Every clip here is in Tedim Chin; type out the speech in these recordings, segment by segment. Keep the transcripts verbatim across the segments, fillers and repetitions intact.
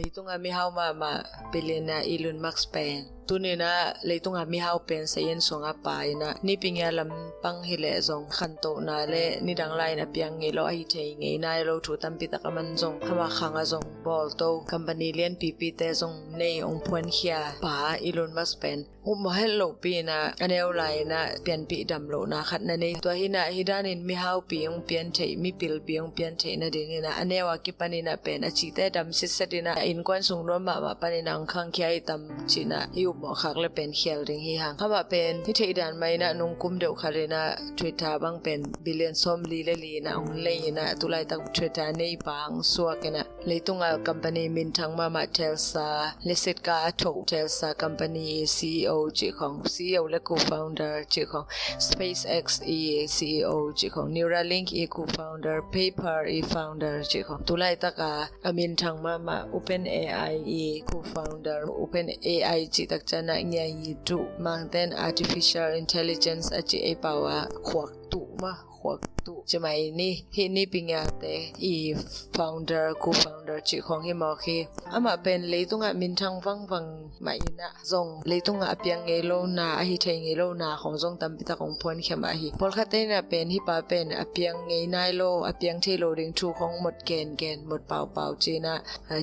Leitunga mihau mahmah billionaire Elon Musk pen tuni-in ah leitunga mihau pen sayin sunga pa in ah, nipi ngia lampang hileh zong khantohna le nidang lai-in a piang ngei lo, ahi thei ngei nai lo thu tampi tak a man zong, ama khang a zong bawlto, company lianpipite zong nei, hong phuankhia pa Elon Musk pen upmawh het lohpi in ah a neu lai-in ah pianpih damlohna khat na nei. Tua hi in ah hih danin mihaupi hong pian theih, mipilpi hong pian theih nadingin ah a neu a kipanin ah pen a cite dam sitset in ah a innkuan sung nuam mahmah panin ah hong khangkhia hi tam ci-in ah i upmawh khak le pen khial ding hi hang. Amah pen hih theih dan mah in ah nung kum deuh khat in ah Twitter bang pen billion sawmli le li in ah hong lei in ah tulaitak Twitter neipa hong suak in ah leitunga company minthang mahmah Tesla, leiset ka a thoh Tesla company C E O cih khong, C E O le co-founder cih khong, SpaceX i C E O cih khong, Neuralink i co-founder, PayPal i founder cih khong, tulaitaka a minthang mahmah OpenAI i co-founder, OpenAI cih tak ciangin ah ngiahi tuh, mangten artificial intelligence a cih ei pau a khuak tuh mah, khuak tuh ci mai ni. Hih nipi ngiate i founder, co-founder cih khong hi mawk hi. Amah pen leitungah minthang vangvang mah in ah zong leitungah a piang ngei lo na, ahi thei ngei lo na khong zong tampi tak hong phuankhia mah hi. Pawlkhatte in ah pen hih pa pen a piang ngei nai lo, a piang thei lo ding thu khong mot gengen, mot paupau ci-in ah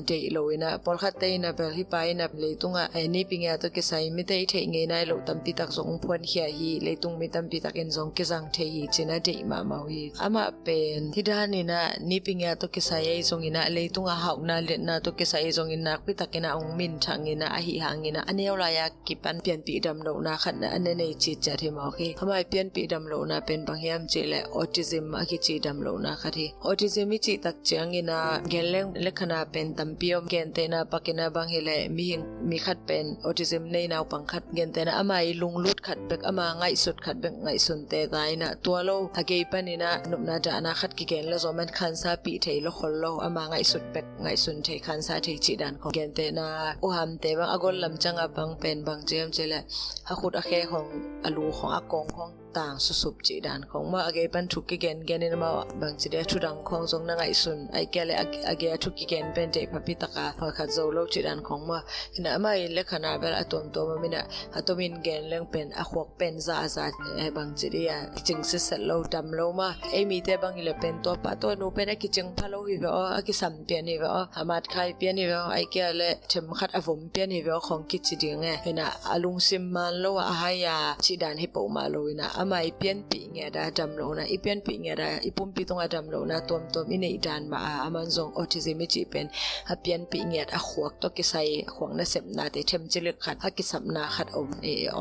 deih lo in ah, pawlkhatte in ah bel hih pa in ah leitungah nipi ngia tawh kisai mite i theih ngei nai loh tampi tak zong hong phuankhia hi, leitung mi tampi takin zong kizang thei hi ci-in ah deih mahmah uh hi. Amah pen hih danin ah nipi ngia tawh kisai ahi zongin ah, leitungah hauhna liatna tawh kisai ahi zongin nakpi takin ah hong minthang in ah, ahi hangin ah a neu lai-a kipan pianpih damlohna khat na a na nei citciat hi mawk hi. Amah i pianpih damlohna pen bang hiam cih leh autism a kici damlohna khat hi. Autism i cih tak ciangin ah genleng lekhana pen tampi om, gentehna pakin ah bang hileh mihing, mi khat pen autism nei naupang khat gentehna ama i lunglut khat bek, ama ngaihsut khat bek ngaihsun teta in ah, tua lo a gei panin ah nopna dahna khat kigen le zong man khansa pih thei lo khol lo, ama ngaihsut bek ngaihsun thei, khansa thei cih dan khong gentehna, uhamte bang a gol lam ciangah bang pen bang ci hiam cih leh a khut a khe khong, a lu khong, a kawng khong tang susup cih dan khong mah, a gei pan thu kigen genin amau bangci dia thudang khong zong na ngaihsun, ahih kei leh a gei a thu kigen pen deih phapi taka hoi khat zo lo cih dan khong mah. Hi in ah ama i lekhana bel a tuamtuam om in ah, a tomin gen leng pen a khuak pen zahzah, bangci dia kicing sitset lo, dam lo mah. Ei mite bang hileh pen tua pa tua nu pen a kicing pha lo hi ve aw, a kisam pian hi ve aw, a matkhai pian hi ve aw, ahih kei leh themkhat a vom pian hi ve aw khong kici ding e. Hi in ah a lungsim man lo a, a hai a cih dan hi peuhmah lo in ah, ama i pianpih ngiat a damlohna, i pianpih ngiat a i pumpi tungah damlohna tuamtuam i neih dan mah a, aman zong autism i cih pen a pianpih ngiat, a khuak tawh kisai, a khuak nasepnate themcilik khat, a kisapna khat om,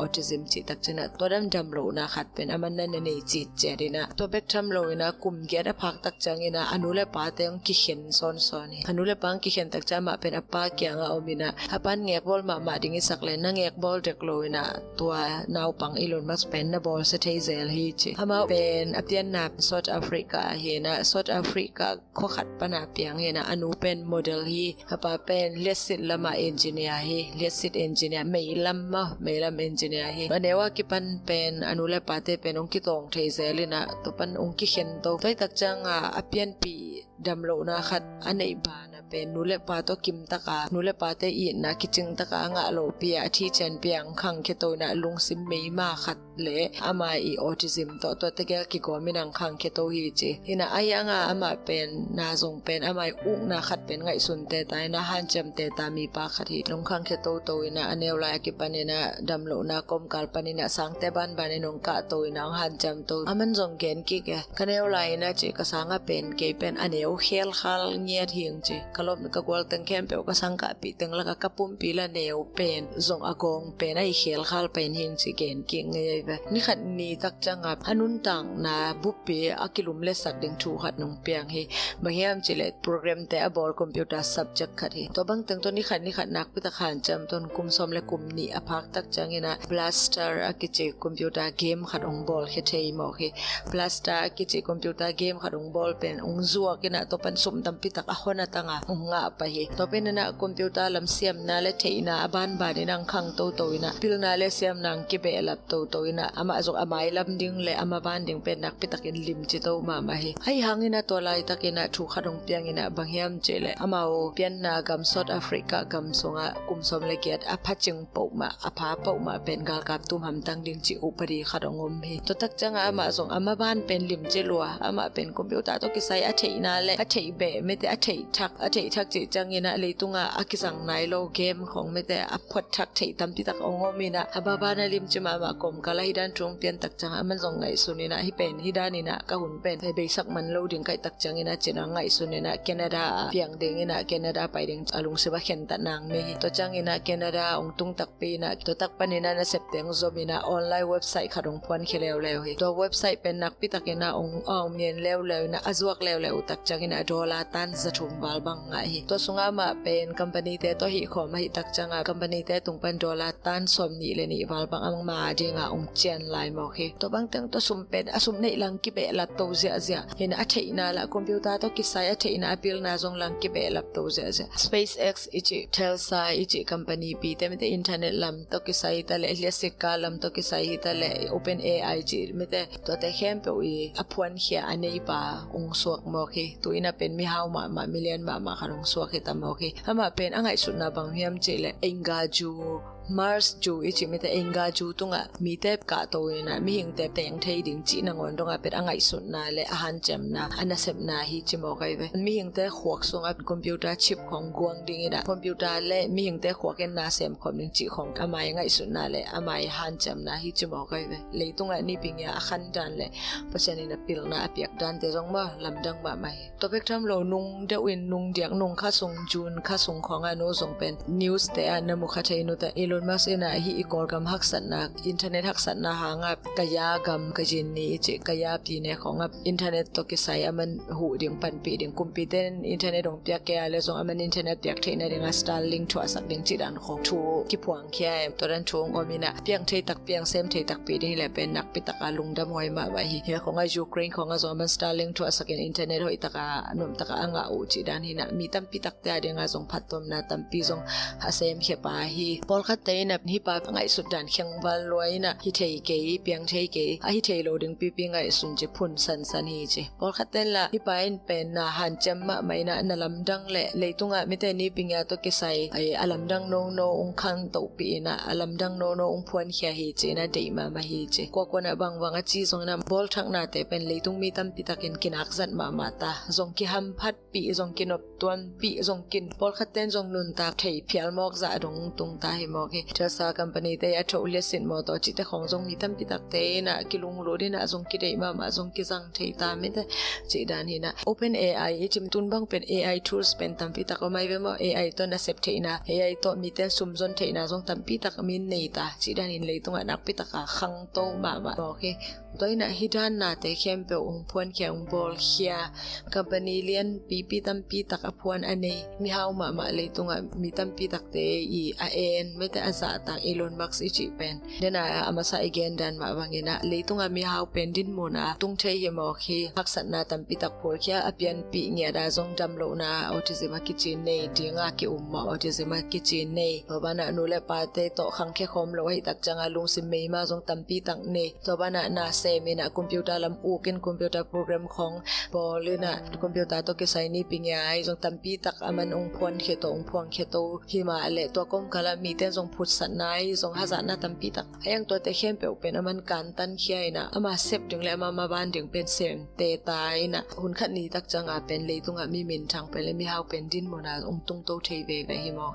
autism cih tak ciangin ah tua dan damlohna khat pen aman na na nei citciat in ah, tua bek tham lo in ah kum giat a phak tak ciangin ah a nu le pate hong kikhen sawnsawn hi. A nu le pa hong kikhen tak ciang amah pen a pa kiangah om in ah, a pan ngekbawl mahmah ding i sak leh na ngekbawl dek lo in ah tua naupang Elon Musk pen na bawlsia thei zel hi ci. Amau pen a pianna South Africa hi in ah, South Africa khua khat pan a piang hi in ah, a nu pen model hi, a pa pen liatsit lamah engineer hi, liatsit engineer, meilam mah, meilam engineer hi. A neu a kipan pen a nu le pate pen hong kitawng thei zel in ah tua pan hong kikhen to. Tua hi tak ciangah a pianpih damlohna khat a neih banah pen nu le pa tawh kimtaka, nu le pate itna kicingtaka a ngah lopi a, a thicianpi a hong khangkhia to in ah, lungsim meima khat le ama i autism tawh tua tegel kigawm in hong khangkhia to hi ci. Hi in ah ahi hanga amah pen na zong pen ama i ukna khat pen ngaihsun teta in ah, hanciam teta mipa khat hi. Hong khangkhia toto in ah a neu lai a kipan in ah damlohna kawmkal panin ah sangte banbanin hong kahto in ah hong hanciam to. Aman zong gen kik e, ka neu lai in ah ci, ka sangah pen kei pen a neu khelkhal ngiat hing ci. Ka lawm ka gual teng khempeuh ka sangkahpih teng lakah ka pumpi la neu pen zong a gawng pen ahi khelkhal pen hing ci gen kik ngei ahi ve. Nikhat ni tak ciangah a nuntakna buppi a kilumletsak ding thu khat hong piang hi. Bang hiam cih leh programte a bawl computer subject khat hi. Tua bang teng tawh nikhat nikhat nakpi tak hanciam to in, kum sawm le kum nih a phak tak ciangin ah Blaster a kici computer game khat hong bawlkhia thei mawk hi. Blaster a kici computer game khat hong bawl pen hong zuak in ah tua pan sum tampi tak a hon a tang a, ngah pah hi. Tua pen inah computer lam siamna le theihna a banban inah khang toto inah pilna le siamna kibehlap toto inah amah zong a mailam ding le a maban ding pen nakpi takin limci to mahmah hi. Ahi hang inah tua laitak inah thu khat hong piang inah bang hiam cih leh amau pianna gam South Africa gam sungah kum sawm le giat a phacing pohmah a pha pohmah pen galkap tum hamtang ding cih upadi khat hong om hi. Tua tak ciangah amah zong a maban pen limci lua, amah pen computer tawh kisai a theihna le a theih beh mite a theih thak a theih thak cih ciang inah leitungah a kizang nai lo game khong mite a phuat thak theih tampi tak hong om inah a maban a limci mahmah kawmkal a hi dan thu hong pian tak ciangah aman zong ngaihsun inah hih pen hih dan inah ka hun pen beisak man lo ding ka hih tak ciang inah ci-in a ngaihsun inah Canada a piang ding inah Canada pai ding a lungsim a khentat nang mei hi. Tua ciang inah Canada hong tung takpi inah tua tak pan inah nasep teng zom inah online website khat hong phuankhia leuleu hi. Tua website pen nakpi tak inah hong, hong ngen leuleu inah a zuak leuleu uh tak ciang inah dollar tan za thum val bang ngah hi. Tua sungah amah pen company te tawh hih khawm ahih tak ciangah company te tung pan dollar tan sawm nih le nih val bang amah dingah hong cian lai mawk hi. Tua bang teng tua sum pen a sum neih lang kibehlap to ziahziah hi inah a theihna lah computer tawh kisai a theihna a pilna zong lang kibehlap to ziahziah. SpaceX i cih, Tesla i cih company pite mite internet lam tawh kisai hi ta leh, liasikka lam tawh kisai hi ta leh, OpenAI cih mite tuate khempeuh i a phuankhia a neipa hong suak mawk hi. Tu inah pen mihau mahmah, milian mahmah khat hong suak hi ta mawk hi. Amah pen a ngaihsutna bang hiam cih leh Enga ju, Mars ju i cih mite Enga ju tungah mite kahto inah mihingte teng thei ding cih nangawn dongah pen a ngaihsutna le a hanciamna a nasepna hi ci mawk ahi ve. Mihingte khuak sungah computer chip khong guang ding inah computer le mihingte khuak in na semkhawm ding cih khong amai ngaihsutna le amai hanciamna hi ci mawk ahi ve. Leitungah nipingia a khan dan le Pasian in a pilna a piak dante zong maw lamdang mahmah hi. Tua bek tham lo nung deuh in nung diak nung kha sung June kha sung khawngah nu zong pen news te ah na mu kha thei nute Elon Musk inah hih i Kawlgam haksatna, internet haksatna hangah Kaya gam, Kayin ni i cih Kaya pine khawngah internet tawh kisai aman huh ding panpih ding kumpite in internet hong piak kei a le zong aman internet piak theihna dingah Starlink thuahsak ding cih dan khawng thu kiphuang khia em. Tua dan thu hong om inah piang thei tak piang sem thei takpi ding hi leh pen nakpi taka lungdam huai mahmah hi. Hia khawngah Ukraine khawngah zong aman Starlink thuahsak in internet hoih taka nuam taka a ngah uh cih dan hi inah mi tampi takte a dingah zong phattuamna tampi zong a semkhia pa hi. Pawlkhatte inah hih pa ngaihsut dan khengval lua inah hi thei kei, piang thei kei, a hi thei lo ding pipi ngaihsun ci phun sansan hi ci. Pawlkhatte in lah hih pa in pen na hanciam mahmah inah na lamdang le leitungah mite nipingia tawh kisai a lamdang nono hong khang tohpih inah a lamdang nono hong phuankhia hi ci inah deih mahmah hi ci. Kuakuanah bangbang a ci zong inah bawlthaknate pen leitung mi tampi takin kinak zat mahmah ta, zong kihamphatpih, zong kinoptuanpih, zong kin pawlkhatte in zong nuntak thei phial mawk zah dong tung ta hi mawk hi. Tesla company te a thoh liasin mawtaw cihte khawng zong mi tampi takte inah kilunglut inah zong kideih mahmah, zong kizang thei ta mite cih dan hi inah. OpenAI i cih tun bang pen AI tools pen tampi tak om ahi ve maw? AI tawh nasep theihna, AI tawh mite sumzon theihna zong tampi tak min nei ta cih dan in leitungah nakpi taka khangto mahmah mawk hi. Tua inah hih dan nate khempeuh hong phuankhia hong bawlkhia company lianpipi tampi tak a phuan a nei mihau mahmah leitungah mi tampi takte i a en mite a zahtak Elon Musk i cih pen dena a masa i gen dan mah bang inah leitungah mihau pen dinmun a tung thei hi mawk hi. Haksatna tampi tak phulkhia, a pianpih ngiat a zong damlohna autism a kici nei, dinga ki-um mah autism a kici nei, tua banah nu le pate tawh khangkhia khawm lo ahih tak cianga lungsim meima zong tampi tak nei, tua banah na sem inah computer lam uk in computer program khawng bawl inah computer tawh kisai nipingia ahi zong tampi tak aman hong phuankhia to, hong phuankhia to hi mah leh tua kawmkalah mite zong phutsatna ahi zong hazatna tampi tak a iang tuate khempeuh pen aman kantankhia inah ama sep ding le ama maban ding pen semte ta inah hun khat ni tak cianga pen leitungah mi minthang pen le mihau pen dinmun a hong tungto thei veve hi mawk hi.